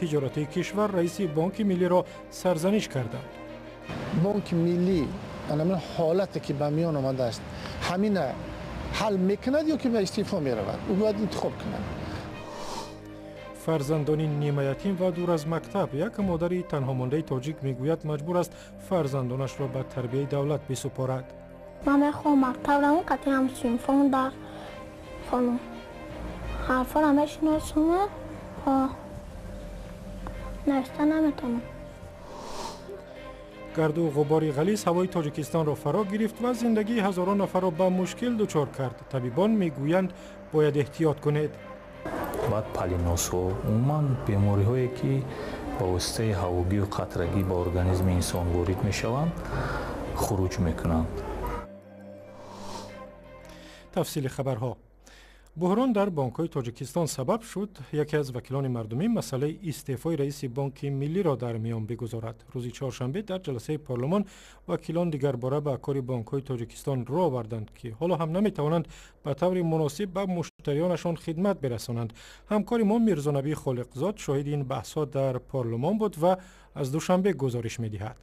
Тиҷоратии кишвар раиси Бонки Миллиро сарзаниш карданд. Бонки Миллӣ ҳамин ҳолате ки ба миён омадааст, ҳамина ҳал мекунад ё ки ба истеъфо меравад, ӯ бояд интихоб кунад. Фарзандони нимаятим ва дур аз мактаб. Як модари танҳомондаи тоҷик мегӯяд, маҷбур аст фарзандонашро ба тарбияи давлат бисупорад. Ман мехоҳам мактаб равам, қати ҳамсинфон дарс хонам. Ҳарфҳоро мешиносам, навишта наметавонам. Гарду ғубори ғализ ҳавои Тоҷикистонро фаро гирифт ва зиндагии ҳазорон нафарро ба мушкил дучор кард. Табибон мегӯянд, бояд эҳтиёт кунед. Баъд полинозҳо, умуман бемориҳое, ки ба воситаи ҳавогию қатрагӣ ба организми инсон ворид мешаванд, хуруҷ мекунанд. Тафсили хабарҳо. Буҳрон дар бонкҳои Тоҷикистон сабаб шуд, яке аз вакилони мардумӣ масъалаи истеъфои раиси Бонки Миллиро дар миён бигузорад. Рӯзи чоршанбе дар ҷаласаи парлумон вакилон дигарбора ба кори бонкҳои Тоҷикистон рӯ оварданд, ки ҳоло ҳам наметавонанд ба таври муносиб ба муштариёнашон хидмат бирасонанд. Ҳамкори мо Мирзонабӣ Холиқзод шоҳиди ин баҳсҳо дар парлумон буд ва аз Душанбе гузориш медиҳад.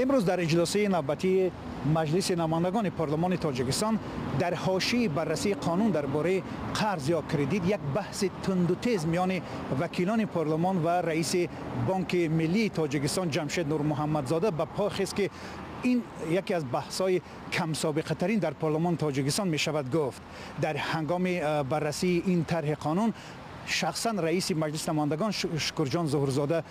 Имрӯз дар иҷлосияи навбатии Маҷлиси намояндагони парлумони Тоҷикистон дар ҳошияи баррасии қонун дар бораи қарз ё кредит як баҳси тунду тез миёни вакилони парлумон ва раиси Бонки Миллии Тоҷикистон Ҷамшед Нурмуҳаммадзода ба по хест, ки ин яке аз баҳсҳои камсобиқатарин дар парлумони Тоҷикистон мешавад гуфт. Дар ҳангоми баррасии ин тарҳи қонун шахсан раиси Маҷлиси намояндагон Шукурҷон Зуҳурзода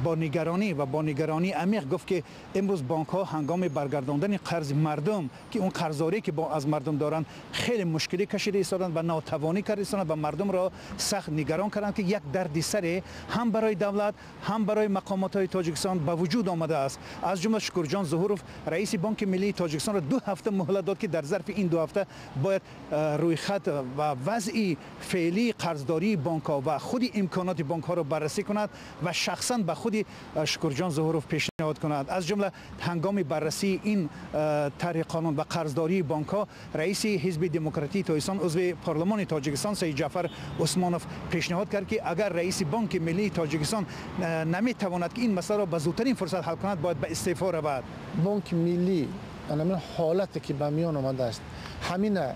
бо нигаронӣ ва бо нигаронии амиқ гуфт, ки имрӯз бонкҳо ҳангоми баргардондани қарзи мардум, ки он қарздорие ки аз мардум доранд, хеле мушкилӣ кашида истоданд ва нотавонӣ карда истоданд ва мардумро сахт нигарон карданд, ки як дарди саре ҳам барои давлат, ҳам барои мақомотҳои Тоҷикистон ба вуҷуд омадааст. Аз ҷумла Шукурҷон Зуҳуров раиси Бонки Миллии Тоҷикистонро 2 ҳафта муҳлат дод, ки дар зарфи ин 2 ҳафта бояд рӯйхат ва вазъи феълии қарздории бонкҳо ва худи имконоти бонкҳоро баррасӣ кунад ва шахсан ба худи Шукурҷон Зуҳуров пешниҳод кунад. Аз ҷумла ҳангоми баррасии ин тарҳи қонун ва қарздории бонкҳо раиси Ҳизби Демократии Тоҷикистон, узви парлумони Тоҷикистон Саид Ҷаъфар Усмонов пешниҳод кард, ки агар раиси Бонки Миллии Тоҷикистон наметавонад, ки ин масъаларо ба зудтарин фурсат ҳал кунад, бояд ба истеъфо равад. Бонки Миллӣ ҳамин ҳолате ки ба миён омадааст, ҳамина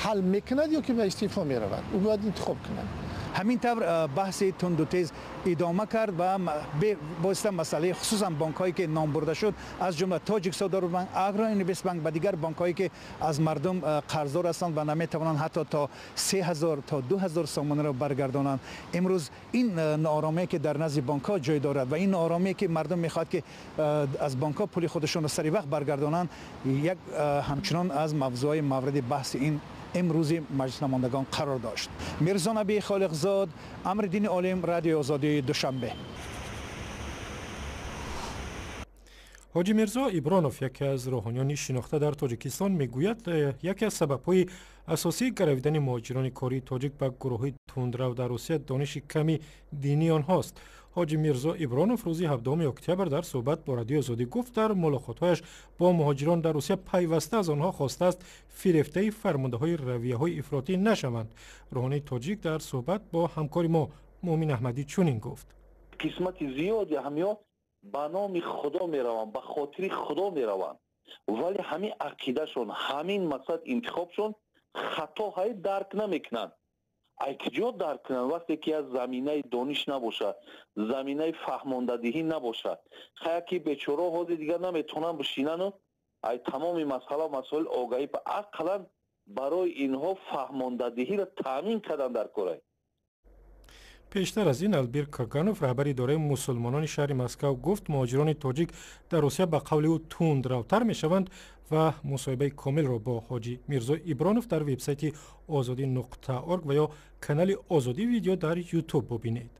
ҳал мекунад ё ки ба истеъфо меравад, ӯ бояд интихоб кунад. Ҳамин тавр баҳси тунду тез идома кард ва бевосита масъалаи хусусан бонкҳое, ки ном бурда шуд, аз ҷумла Тоҷиксодиротбанк, Агроинвестбанк ва дигар бонкҳое, ки аз мардум қарздор ҳастанд ва наметавонанд ҳатто то 3000, то 2000 сомониро баргардонанд. Имрӯз ин нооромие, ки дар назди бонкҳо ҷой дорад, ва ин нооромие, ки мардум мехоҳад, ки аз бонкҳо пули худашонро сари вақт баргардонанд, як ҳамчунон аз мавзӯъҳои мавриди баҳси ин имрӯзи Маҷлиси намояндагон қарор дошт. Мирзонаби Холиқзод, Амриддини Олим, Радиои Озодии, Душанбе. Ҳоҷи Мирзо Ибронов, яке аз рӯҳониёни шинохта дар Тоҷикистон, мегӯяд, яке аз сабабҳои асосии гаравидани муҳоҷирони кории тоҷик ба гурӯҳҳои тундрав дар Русия дониши ками динии онҳост. Ҳоҷи Мирзо Ибронов рӯзи 17 октябр дар суҳбат бо Радиои Озодӣ гуфт, дар мулоқотҳояш бо муҳоҷирон дар Русия пайваста аз онҳо хостааст, фирефтаи фармудаҳои равияҳои ифротӣ нашаванд. Рӯҳонии тоҷик дар суҳбат бо ҳамкори мо Муъмин Аҳмадӣ чунин гуфт: Қисмати зиёди ҳамиё ба номи Худо мераванд, ба хотири Худо мераванд, вале ҳамин ақидашон, ҳамин мақсад интихобшон хато ҳай, дарк намекунанд. Ай куҷо дарк кунанд, вақте ки як заминаи дониш набошад, заминаи фаҳмондадиҳӣ набошад? Хая ки бечорао ҳозир дигар наметавонанд бишинану ай тамоми масъала масоил огаҳӣ, ақаллан барои инҳо фаҳмондадиҳиро таъмин кардан дар корай. Пештар аз ин Албир Каганов, раҳбари идораи мусулмонони шаҳри Москав, гуфт, муҳоҷирони тоҷик дар Русия ба қавли ӯ тундравтар мешаванд. Ва мусоҳибаи комилро бо ҳоҷи Мирзо Ибронов дар вебсайти озодӣ.орг ва ё канали Озодӣ Видео дар Ютуб бубинед.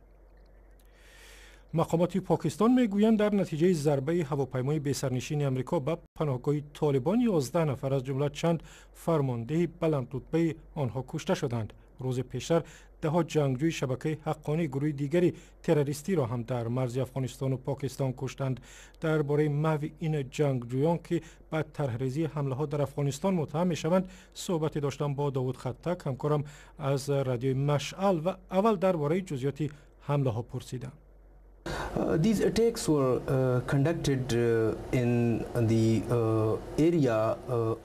Мақомоти Покистон мегӯянд, дар натиҷаи зарбаи ҳавопаймои бесарнишини Амрико ба паноҳгоҳи Толибон 11 нафар, аз ҷумла чанд фармондеҳи баландрутбаи онҳо, кушта шуданд. Рӯзи пештар даҳо ҷангҷӯи шабакаи Ҳаққонӣ, гурӯҳи дигари террористиро ҳам дар марзи Афғонистону Покистон куштанд. Дар бораи маҳви ин ҷангҷӯён, ки ба тарҳрезии ҳамлаҳо дар Афғонистон муттаҳам мешаванд, суҳбате доштам бо Довуд Хаттак, ҳамкорам аз Радиои Машъал, ва аввал дар бораи ҷузъиёти ҳамлаҳо пурсидам. These attacks were conducted in the area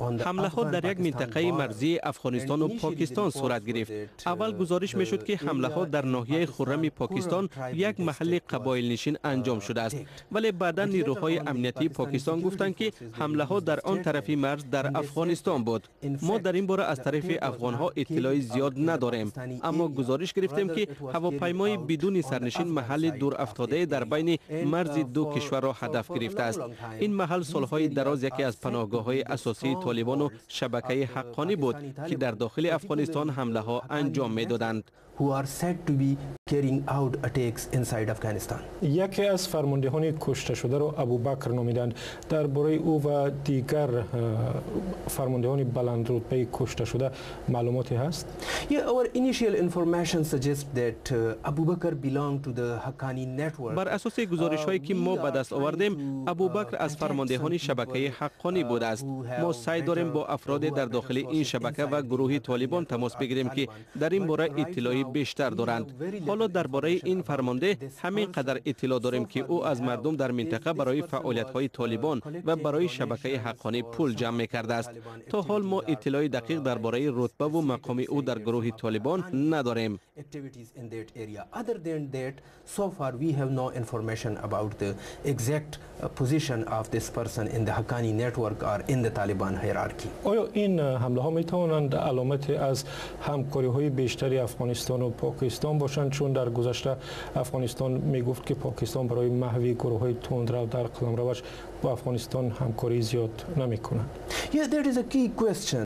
on the ҳамлаҳо дар як минтақаи марзии Афғонистону Покистон сурат гирифт. Аввал гузориш мешуд, ки ҳамлаҳо дар ноҳияи Хуррами Покистон, як маҳалли қабоилнишин, анҷом шудааст, вале баъдан нирӯҳои амниятии Покистон гуфтанд, ки ҳамлаҳо дар он тарафи марз, дар Афғонистон буд. Мо дар ин бора аз тарафи афғонҳо иттилои зиёд надорем, аммо гузориш гирифтем, ки ҳавопаймои бидуни сарнишин маҳалли дурафтодае дар байни марзи ду кишварро ҳадаф гирифтааст. Ин маҳал солҳои дароз яке аз паноҳгоҳҳои асосии Толибону шабакаи Ҳаққонӣ буд, ки дар дохили Афғонистон ҳамлаҳо анҷом медоданд. Who are said to be carrying out attacks inside Afghanistan. Яке аз фармондеҳони кушташударо Абубакр номиданд. Дар бораи ӯ ва дигар фармондеҳони баландрутбаи кушташуда маълумоте ҳаст? Yeah, our initial information suggests that Abu Bakr belonged to the Haqqani network. Бар асоси гузоришҳое, ки мо ба даст овардем, Абубакр аз фармондеҳони шабакаи Ҳаққонӣ будааст. Мо саъй дорем бо афроде дар дохили ин шабака ва гурӯҳи Толибон тамос бигирем, ки дар ин бора иттилои бештар доранд. Ҳоло дар бораи ин фармондеҳ ҳамин қадар иттилоъ дорем, ки ӯ аз мардум дар минтақа барои фаъолиятҳои Толибон ва барои шабакаи Ҳаққонӣ пул ҷамъ мекардааст. То ҳол мо иттилои дақиқ дар бораи рутбаву мақоми ӯ дар гурӯҳи Толибон надорем. Activities in that area. Other than that, so far we have no information about the exact position of this person in the Haqqani network or in the Taliban hierarchy. Оё ин ҳамлаҳо метавонанд аломате аз ҳамкориҳои бештари Афғонистону Покистон бошанд, чун дар гузашта Афғонистон мегуфт, ки Покистон барои маҳви гурӯҳҳои тундрав дар қаламраваш бо Афғонистон ҳамкории зиёд намекунад? Yeah, that is a key question.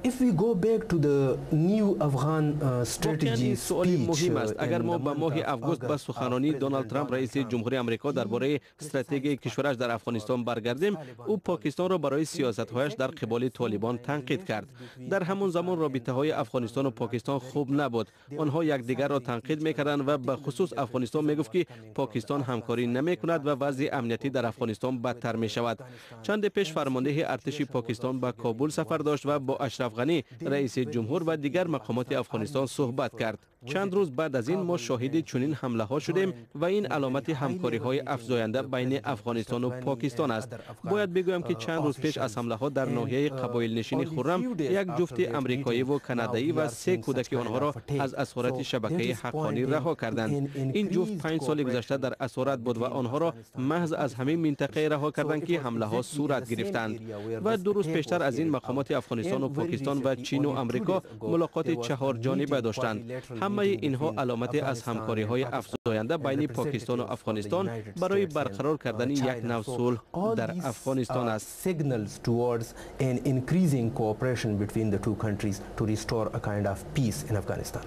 If we go back to the new Afghan strategy speech, суоли муҳим аст. Агар мо ба моҳи август, ба суханронии Доналд Трамп, раиси ҷумҳури Амрико, дар бораи стратегияи кишвараш дар Афғонистон баргардем, ӯ Покистонро барои сиёсатҳояш дар қиболи Толибон танқид кард. Дар ҳамон замон робитаҳои Афғонистону Покистон хуб набуд. Онҳо якдигарро танқид мекарданд ва ба хусус Афғонистон мегуфт, ки Покистон ҳамкорӣ намекунад ва вазъи амниятӣ дар Афғонистон бадтар мешавад. Чанде пеш фармондеҳи артиши Покистон ба Кобул сафар дошт ва бо Ашраф Ғанӣ, раиси ҷумҳур, ва дигар мақомоти Афғонистон суҳбат кард. Чанд рӯз баъд аз ин мо шоҳиди чунин ҳамлаҳо шудем ва ин аломати ҳамкориҳои афзоянда байни Афғонистону Покистон аст. Бояд бигӯям, ки чанд рӯз пеш аз ҳамлаҳо дар ноҳияи қабоилнишини Хуррам як ҷуфти амрикоиву канадаӣ ва се кӯдаки онҳоро аз асорати шабакаи Ҳаққонӣ раҳо карданд. Ин ҷуфт 5 соли гузашта дар асорат буд ва онҳоро маҳз аз ҳамин минтақае раҳо карданд, ки ҳамлаҳо сурат гирифтанд. Ва 2 рӯз пештар аз ин мақомоти Афғонистону Покистон ва Чину Амрико мулоқоти чаҳорҷониба доштанд. Ҳамаи инҳо аломате аз ҳамкориҳои афзоянда байни Покистону Афғонистон барои барқарор кардани як нав сулҳ дар Афғонистон аст. Signals towards an increasing cooperation between the two countries to restore a kind of peace in Afghanistan.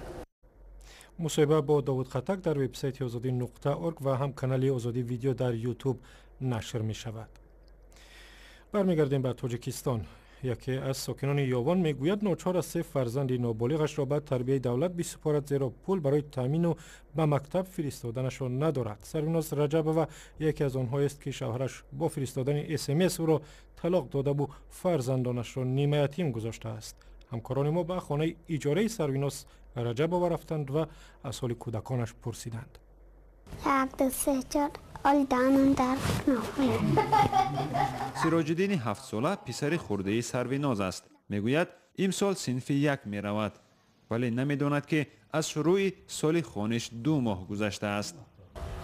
Мусоҳиба бо Довуд Хатак дар вебсайти Озодӣ.орг ва ҳам канали Озодӣ Видео дар Ютуб нашр мешавад. Бармегардем ба Тоҷикистон. Яке аз сокинони Ёвон мегӯяд, ночор аст се фарзанди ноболиғашро ба тарбияи давлат бисупорад, зеро пул барои таъмину ба мактаб фиристоданашро надорад. Сарвиноз Раҷабова яке аз онҳоест, ки шавҳараш бо фиристодани СМС ӯро талоқ додаву фарзандонашро нимаятим гузоштааст. Ҳамкорони мо ба хонаи иҷораи Сарвиноз Раҷабова рафтанд ва аз ҳоли кӯдаконаш пурсиданд. Як, ду, се, чор, оли даҳанам дар. Сироҷиддини 7-сола писари хурдаи Сарвиноз аст. Мегӯяд, имсол синфи як меравад, вале намедонад, ки аз шурӯъи соли хониш 2 моҳ гузаштааст.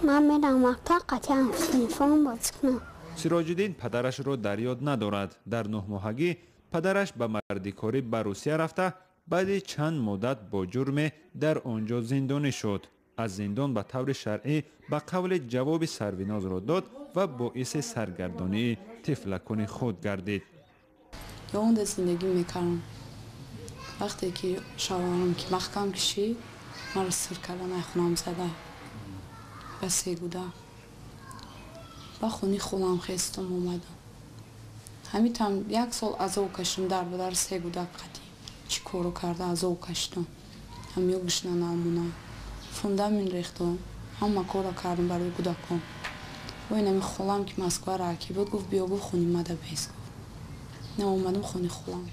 Ман мерам мактаб, қатъи ҳамсинфон бозӣ кунам. Сироҷиддин падарашро дар ёд надорад. Дар 9-моҳагӣ падараш ба мардикорӣ ба Русия рафта, баъди чанд муддат бо ҷурме дар он ҷо зиндонӣ шуд. Аз зиндон ба таври шаръӣ, ба қавли ҷавоби Сарвинозро дод ва боиси саргардонии тифлакони худ гардид. Ёвонда зиндагӣ мекардам. Вақте ки шавҳарам ки маҳкам кишид, маро сир кардан, ай хонам зада ба се гуда ба хони худам хестум, омадам. Ҳамитам як сол азоб кашидам, дар ба дар, се гудак қатӣ чӣ коро карда азоб кашидам. Ҳамё гушна намонам, фундамент рехтам, ҳама корро кардам барои кӯдакон. Ой, нами холам ки Москва раки буд, гуфт: «Биё», гуфт, «хони мада бес», гуфт. Наомадам хони холам.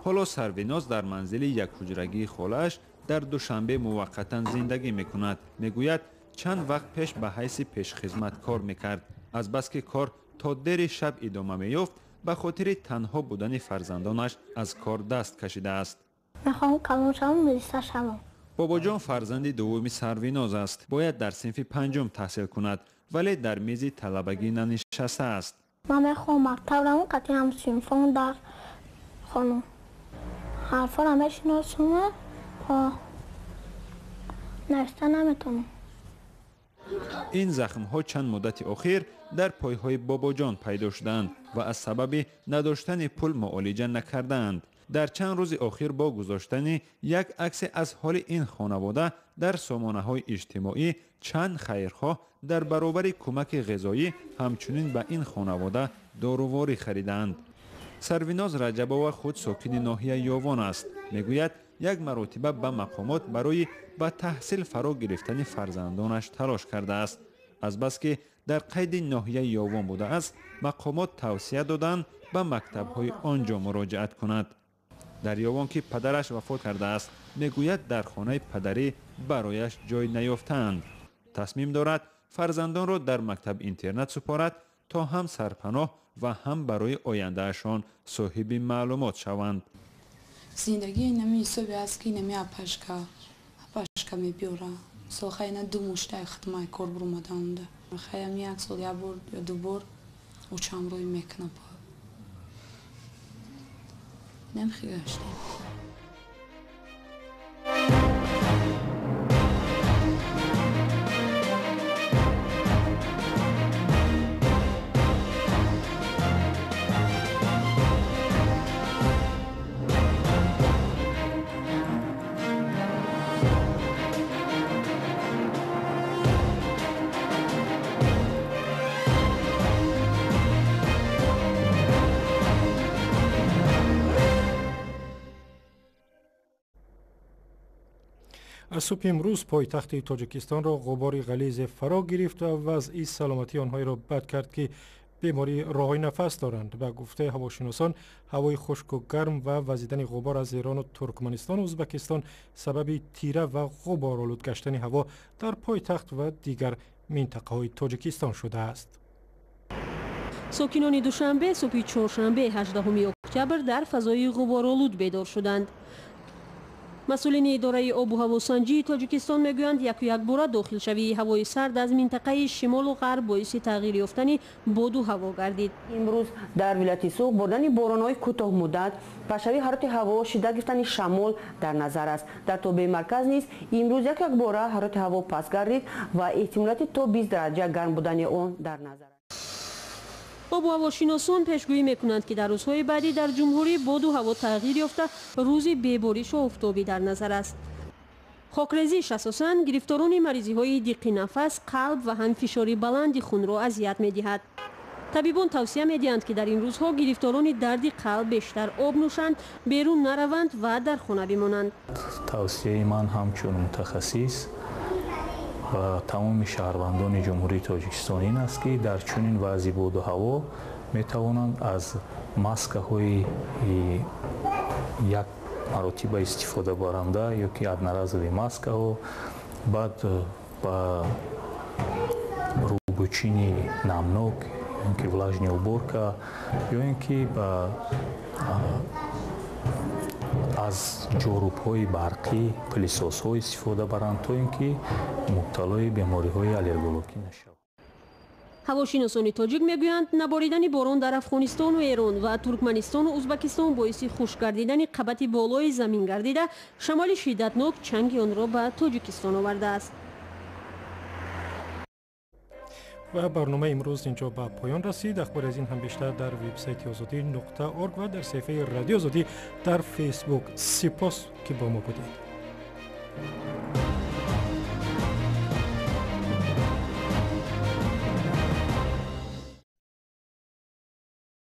Ҳоло Сарвиноз дар манзили якҳуҷрагии холааш Дар Душанбе муваққатан зиндагӣ мекунад. Мегӯяд, чанд вақт пеш ба ҳайси пешхизмат кор мекард. Азбаски кор то дери шаб идома меёфт, ба хотири танҳо будани фарзандонаш аз кор даст кашидааст. Мехоҳам калон шавам, милиса шавам. Бобоҷон фарзанди дуввуми Сарвиноз аст. Бояд дар синфи панҷум таҳсил кунад, вале дар мизи талабагӣ нанишастааст. Ман мехоҳам мактаб равам, қатъи ҳамсинфон дарс хонам. Ҳарфҳоро мешиносам, навишта наметавонам. Ин захмҳо чанд муддати охир дар пойҳои Бобоҷон пайдо шуданд ва аз сабаби надоштани пул муолиҷа накардаанд. Дар чанд рӯзи охир бо гузоштани як аксе аз ҳоли ин хонавода дар сомонаҳои иҷтимоӣ чанд хайрхоҳ дар баробари кӯмаки ғизоӣ ҳамчунин ба ин хонавода доруворӣ харидаанд. Сарвиноз Раҷабова худ сокини ноҳияи Ёвон аст. Мегӯяд, як маротиба ба мақомот барои ба таҳсил фаро гирифтани фарзандонаш талош кардааст. Азбаски дар қайди ноҳияи Ёвон будааст, мақомот тавсия доданд ба мактабҳои он ҷо муроҷиат кунад. Дар Ёвон ки падараш вафот кардааст, мегӯяд, дар хонаи падарӣ барояш ҷой наёфтаанд. Тасмим дорад фарзандонро дар мактаб-интернат супорад, то ҳам сарпаноҳ ва ҳам барои ояндаашон соҳиби маълумот шаванд. Зиндагӣ инами ҳисоби аст, ки инами апашка мебиёра. Мисол, хай ина ду муштай хидмаи кор бурумадаонда. Хай ами як сол як бор ё ду бор очам рӯй мекуна па. Инам хигаштем. Аз субҳи имрӯз пойтахти Тоҷикистонро ғубори ғализе фаро гирифт ва вазъи саломатии онҳоеро бад кард, ки бемории роҳҳои нафас доранд. Ба гуфтаи ҳавошиносон, ҳавои хушку гарм ва вазидани ғубор аз Эрону Туркманистону Ӯзбекистон сабаби тира ва ғуборолуд гаштани ҳаво дар пойтахт ва дигар минтақаҳои Тоҷикистон шудааст. Сокинони Душанбе субҳи чоршанбе 18 октябр дар фазои ғуборолуд бедор шуданд. Масъулини идораи обу ҳавосанҷии Тоҷикистон мегӯянд, яку якбора дохилшавии ҳавои сард аз минтақаи шимолу ғарб боиси тағйир ёфтани боду ҳаво гардид. Имрӯз дар вилояти Суғд бордани боронҳои кӯтоҳмуддат, пастшавии ҳарорати ҳаво, шиддат гирифтани шамол дар назар аст. Дар тобеи марказ низ имрӯз яку якбора ҳарорати ҳаво паст гардид ва эҳтимолияти то 20 дараҷа гарм будани он дар назар аст. Обу ҳавошиносон пешгӯӣ мекунанд, ки дар рӯзҳои баъдӣ дар ҷумҳурӣ боду ҳаво тағйир ёфта, рӯзи беборишу офтобӣ дар назар аст. Хокрезиш асосан гирифторони маризиҳои диққи нафас, қалб ва ҳам фишори баланди хунро азият медиҳад. Табибон тавсия медиҳанд, ки дар ин рӯзҳо гирифторони дарди қалб бештар об нӯшанд, берун нараванд ва дар хона бимонанд. Тавсияи ман ҳамчун мутахассис ва тамоми шаҳрвандони Ҷумҳурии Тоҷикистон ин аст, ки дар чунин вазъи боду ҳаво метавонанд аз маскаҳои як маротиба истифода баранда ё ки одноразовый маскаҳо, баъд ба рӯбучини намнок ё ки влажная уборка, ё ин ки ба аз ҷорубҳои барқӣ, пылесосҳо истифода баранд, то ин ки мубталои бемориҳои аллергологӣ нашаванд. Ҳавошиносони тоҷик мегӯянд, наборидани борон дар Афғонистону Эрон ва Туркманистону Ӯзбекистон боиси хушк гардидани қабати болои замин гардида, шамоли шиддатнок чанги онро ба Тоҷикистон овардааст. Ва барномаи имрӯз инҷо ба поён расид. Ахбори аз ин ҳам бештар дар вебсайти озодӣ.орг ва дар саҳифаи Радиои Озодӣ дар Фейсбук. Сипос, ки бо мо будед.